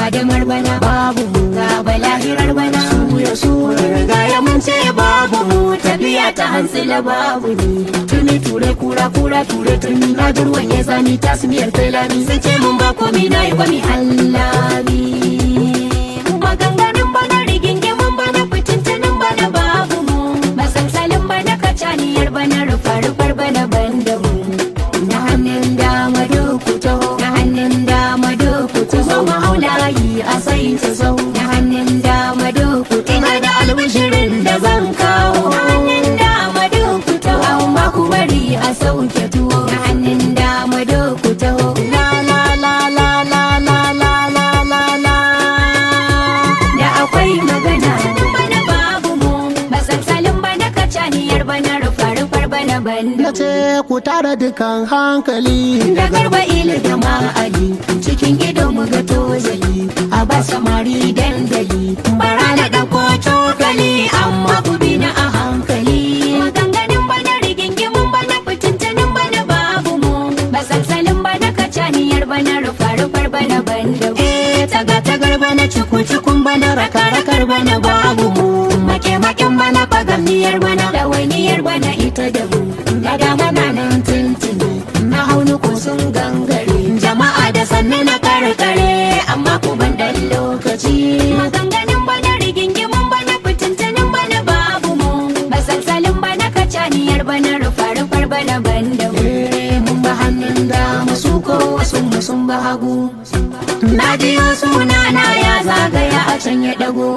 Hadamar bana babu mu. Ga balahirar bana. Su ya su Riga ya mun ce babu mu, tafiya ta hantsila babu ni. Tuni ture kura kura ture tuni na jirwan ya zani tasmiyar tailani. Sun ce mun ba komi, na yi kwami allami. Maganganun bana, rigingimun bana, fitintunin bana, babu mu. Masalsalin bana, kacaniyar bana, rufa-rufar bana, banda mu. Na hannun dama duk taho, na hannun dama duk taho, mu hau layi a sai ta sau. Na hannun dama duk Ina da albishirin da zan kawo. Na hannun dama duk taho, amma ku bari a sauke tuwo. Na hannun dama duk taho. La la la la la la la la la la. Da akwai magana. Bana babu mu, masalsalin bana, kacaniyar bana, rufa-rufar bana, banda. Na ce ku tara dukan hankali. Da Garba Ilu da Ma'ali, cikin ido mu ga tozali, a ba samari dandali. Bara na ɗauko cokali, amma ku bi na a hankali. Maganganun bana, rigingimun bana, fitintunin bana, babu mu. Masalsalin bana, kacaniyar bana, rufa-rufar bana, banda mu. Eh, taga tagar bana, cuku cukun bana, raka rakar bana, babu mu. Make maken bana, fagamniyar bana, ɗawainiyar bana, ita da mu. Na dama na nan tuntuni, na haunu ko sun gangare. Jama'a da sannu na karkare, amma ku ban dan lokaci. Maganganun bana, rigingimun bana, fitintunin bana, babu mu. Masalsalin bana, kacaniyar bana, rufa-rufar bana, banda mu. Eh, mun ba hannun dama, su ko wasu mu sun ba hagu. Na jiyo sunana ya zagaya a can ya dago.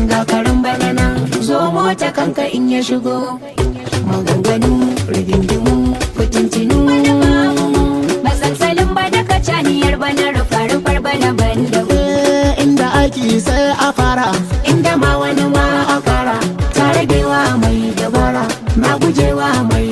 Ga karin bana nan, zo mota kanka in ya shigo. Maganganu, rigingimu, fitintinu. Masalsalin bana, kacaniyar bana, rufa-rufar bana, banda mu. Eh, inda aiki sai a fara, Inda ma wani ma a kara. Ta ragewa mai dabara, na gujewa mai